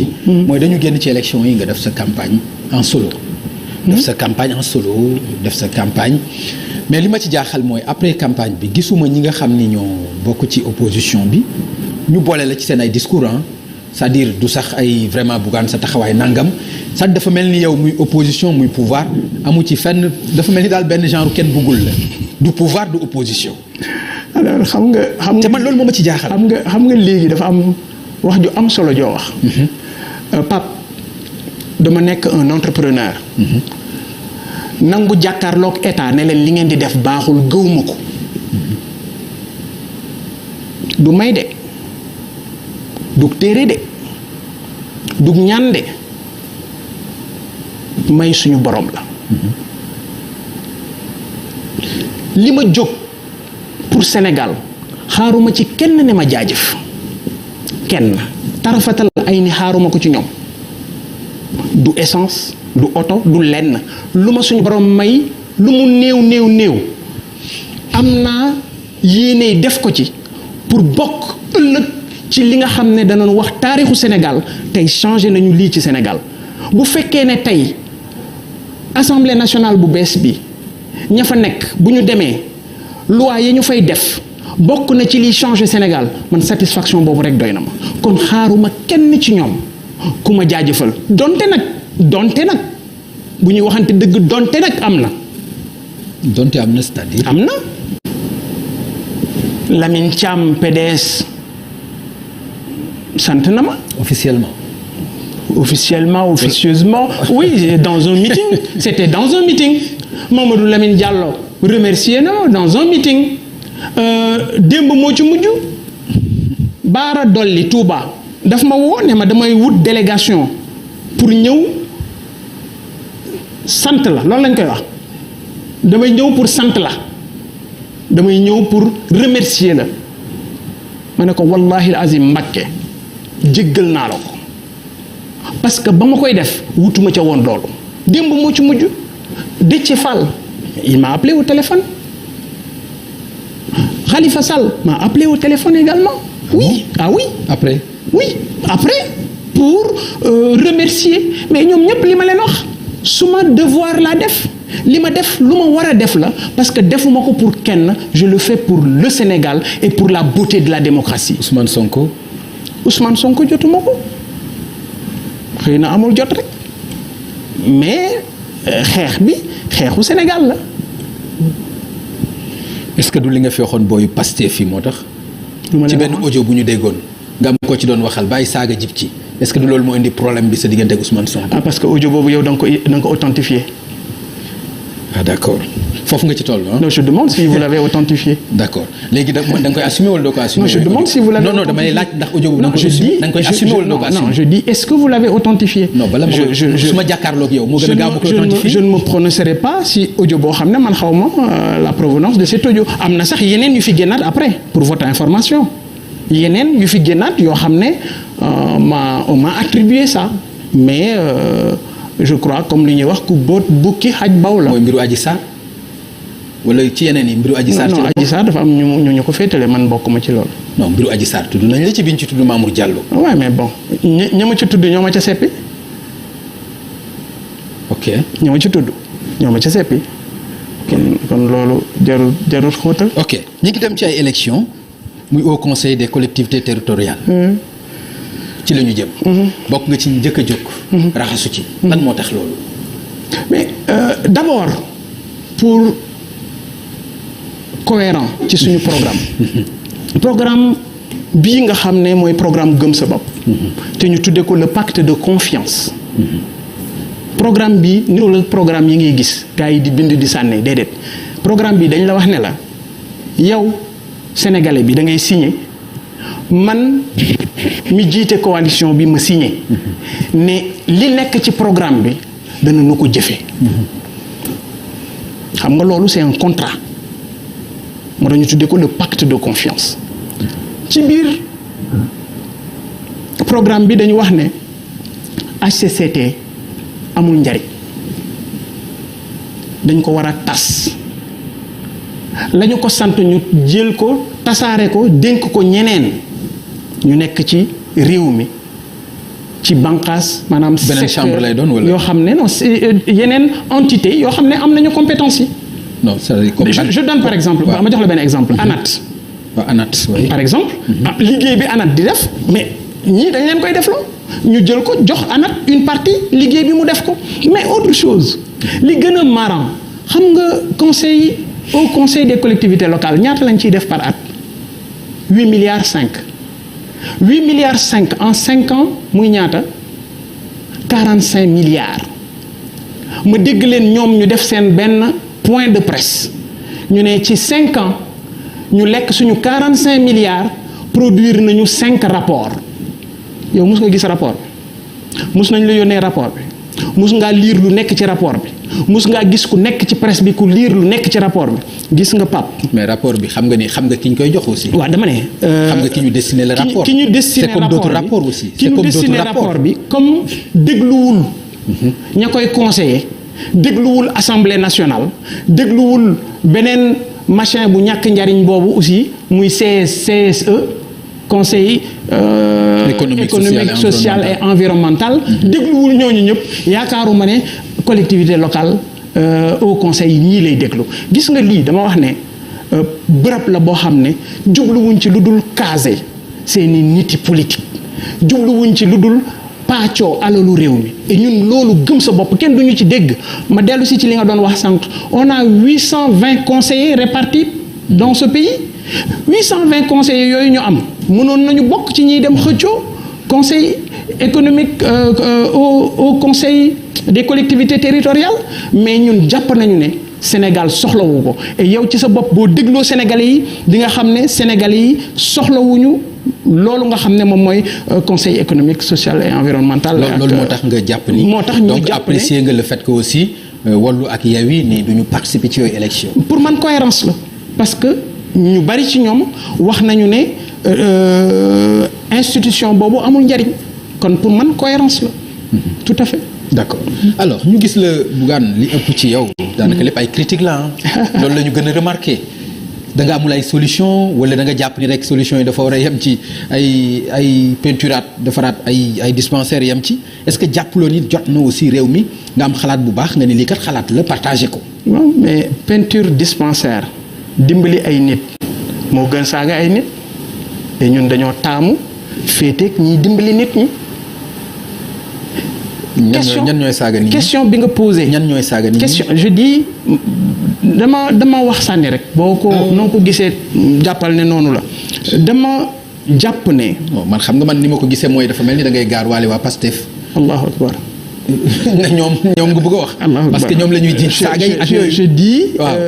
tuuti. mooy dañu génn ci élection yi nga def sa campagne en solo. def sa campagne en solo def sa campagne mais li ma ci jaaxal mooy après campagne bi gisuma ñi nga xam ni ñoo bokk ci opposition bi ñu boole la ci seen ay discours c'est-à-dire du sax ay vraiment Bougane sa taxawaay nangam sax dafa mel ni yow muy opposition muy pouvoir amu ci fenn dafa mel ni daal benn genre kenn bëggul la du pouvoir du opposition. alors xam nga te man loolu moo ma ci jaaxal. xam nga léegi dafa am wax ju am solo joo wax. Pape dama nekk un entrepreneur. nangu jàkkaarloog état ne leen li ngeen di def baaxul gëwuma ko. du may de du téere de du ñaan de may suñu borom la. li ma jóg pour Sénégal xaaruma ci kenn ne ma jaajëf kenn tarafatal ay ni xaaruma ko ci ñoom du essence du oto du lenn lu ma suñu borom may lu mu néew am naa yéene def ko ci pour bokk ëllëg ci li nga xam ne danañ wax taarixu Sénégal tey changé nañu lii ci Sénégal bu fekkee ne tey assemblée nationale bu bees bi ña fa nekk bu ñu demee loi yi ñu fay def bokk na ci liy changé Sénégal man satisfaction boobu rek doy na ma kon xaaruma kenn ci ñoom ku ma jaajëfal donte nag bu ñuy waxante dëgg donte nag am na. donte am na c'est-à-dire. am na Lamine Thiam PDS sant na ma. officieusement oui dans un meeting c'était dans un meeting Mamadou Lamine Diallo remercié na ma dans un meeting démb moo ci mujj Baara Dolli Touba daf ma woo ne ma damay wut délégation pour ñëw sant la loolu lañ koy wax damay ñëw pour sant la damay ñëw pour remercier la ma ne ko wallahi azim Mbacké jéggal naa la ko parce que ba ma koy def wutuma ca woon loolu démb moo ci mujj Déthié Fall il m'a appelé au téléphone Khalifa Sall m'a appelé au téléphone également oui après pour remercier mais ñoom ñëpp li ma leen wax suma devoir laa def li ma def lu ma war a def la parce que defuma ko pour kenn je le fais pour le Sénégal et pour la beauté de la démocratie. Ousmane Sonko jotuma ko xëy na amul jot rek mais xeex bi xeexu Sénégal la. est-ce que du li nga fi waxoon booyu Pastef fi moo tax. ci benn audio bu ñu déggoon nga am ko ci doon waxal bàyyi saaga jib ci est-ce que du loolu moo indi problème bi sa diggante ak Ousmane Sonko. parce que audio boobu yow da nga ko authentifié. D'accord foofu nga ci toll non. non je demande si vous l'avez authentifié. D'accord léegi da nga koy assumer wala doo ko assumer. non je demande si vous l'avez. non damay laaj ndax audio boobu da nga koy assumer wala doo ko assumer. non je dis est-ce que vous l'avez authentifié. non bala ma ko su ma jàkkaarloog yow moo gën a gaaw ma ko authentifié. je ne me prononcerai pas si audio boo xam ne man xaw ma la provenance de cet audio am na sax yeneen yu fi génnaat après pour votre information yeneen yu fi génnaat yoo xam ne on m'a attribué ça mais je crois comme li ñuy wax ku boot bukki xaj baw la. mooy mbiru Adji Sarr wala ci yeneen yi mbiru Adji Sarr. non Adji Sarr dafa am ñu ko féetale man bokkuma ci loolu. non mbiru Adji Sarr tudd nañ la ci biñ ci tudd Mamour Diallo. waaw mais bon ña ma ci tudd ñoo ma ca seppi. ok ñoo ma ci tudd ñoo ma ca seppi. kon loolu jarul xóotal. ok ñi ngi dem ci ay élections muy au conseil des collectivités territoriales. ci la ñu jëm. bokk nga ci njëkk a jóg. raxasu ci. lan moo tax loolu. mais d'abord pour cohérent ci suñu programme bii nga xam ne mooy programme gëm sa bopp. te ñu tuddee ko le pacte de confiance. programme bi niroo la programme yi ngay gis gars yi di bind di sànne déedéet programme bi dañ la wax ne la yow sénégalais bi da ngay signer man mi jiite coalition bi ma signé ne li nekk ci programme bi dana nu ko jëfe xam nga loolu c'est un contrat moo tax ñu tuddee ko le pacte de confiance ci biir programme bi dañu wax ne HCCT amul njariñ dañ ko war a tas lañu ko sant ñu jël ko tasaare ko dénk ko ñeneen ñu nekk ci réew mi ci bànqaas maanaam. beneen chambre lay doon wala yoo xam ne non yeneen entité yoo xam ne am nañu compétence yi. non c'est comme je donne par exemple. waaw ma jox la benn exemple. ANAT. waaw ANAT oui. par exemple. liggéey bi ANAT di def mais ñii dañ leen koy defloo ñu jël ko jox ANAT une partie liggéey bi mu def ko mais autre chose li gën a marrant xam nga au conseil des collectivités locales ñaata lañ ciy def par at 8 milliards 5 8 milliards 5 en 5 ans muy ñaata 45 milliards ma dégg leen ñoom ñu def seen benn point de presse ñu ne ci 5 ans ñu lekk suñu 45 milliards produire nañu 5 rapports yow mus nga gis rapport bi mus nañ la yónnee rapport bi mus ngaa lire lu nekk ci rapport bi mus ngaa gis ku nekk ci presse bi ku lire lu nekk ci rapport bi gis nga pap mais rapport bi xam nga ki ñu koy jox aussi. waaw dama ne. xam nga ki ñu destiné le rapport. ki ñu destiné c'est comme d'autres rapports aussi. ki ñu destiné rapport bi comme dégluwul. ña koy conseiller dégluwul assemblée nationale dégluwul beneen machin bu ñàkk njariñ boobu aussi muy CSE conseil économique social et environnemental dégluwul ñooñu ñëpp yaakaaruma ne collectivité locale au conseil yi ñii lay déglu gis nga lii dama wax ne bërëb la boo xam ne jubluwuñ ci lu dul caser seeni niti politique jubluwuñ ci lu dul paccoo alalu réew mi et ñun loolu gëm sa bopp kenn duñu ci dégg ma dellu si ci li nga doon wax sànq on a 820 conseillers répartis dans ce pays 820 conseillers yooyu ñu am mënoon nañu bokk ci ñiy dem xëccoo conseil économique au conseil des collectivités territoriales mais ñun jàpp nañu ne Sénégal soxlawu ko et yow ci sa bopp boo dégloo Sénégalais yi di nga xam ne Sénégalais yi soxlawuñu loolu nga xam ne moom mooy conseil économique social et environnemental. loolu moo tax nga jàpp ni. moo tax ñu donc jàpp apprécier nga le fait que aussi Wallu ak Yewwi ni duñu participer ci yooyu élection. pour man cohérence la parce que ñu bari ci ñoom wax nañu ne institution boobu amul njariñ kon pour man cohérence la. tout à fait. d'accord alors ñu gis la Bougane li ëpp ci yow. daanaka lépp ay critique la loolu la ñu gën a remarqué. da nga amul ay solution wala da nga jàpp ni rek solution yi dafa war a yem ci ay peinturaat defaraat ay dispensaires yem ci est-ce que jàppuloo ni jot na aussi réew mi nga am xalaat bu baax nga ni lii kat xalaat la partagé ko. waaw mais peinture dispensaire dimbali ay nit moo gën saaga ay nit te ñun dañoo taamu féeteeg ñiy dimbali nit ñi. ñan ñooy saaga nit ñi question bi nga posé. ñan ñooy saaga nit ñi question je dis dama wax sànni rek. boo ko noo ko gisee jàppal ne noonu la dama jàpp ne. man xam nga man ni ma ko gisee mooy dafa mel ni da ngay gaar waale waa Pastef. allahu akbar. ñoom nga bëgg a wax. allahu akbar parce que ñoom la ñuy ji saaga yi ak yooyu je dis. waaw.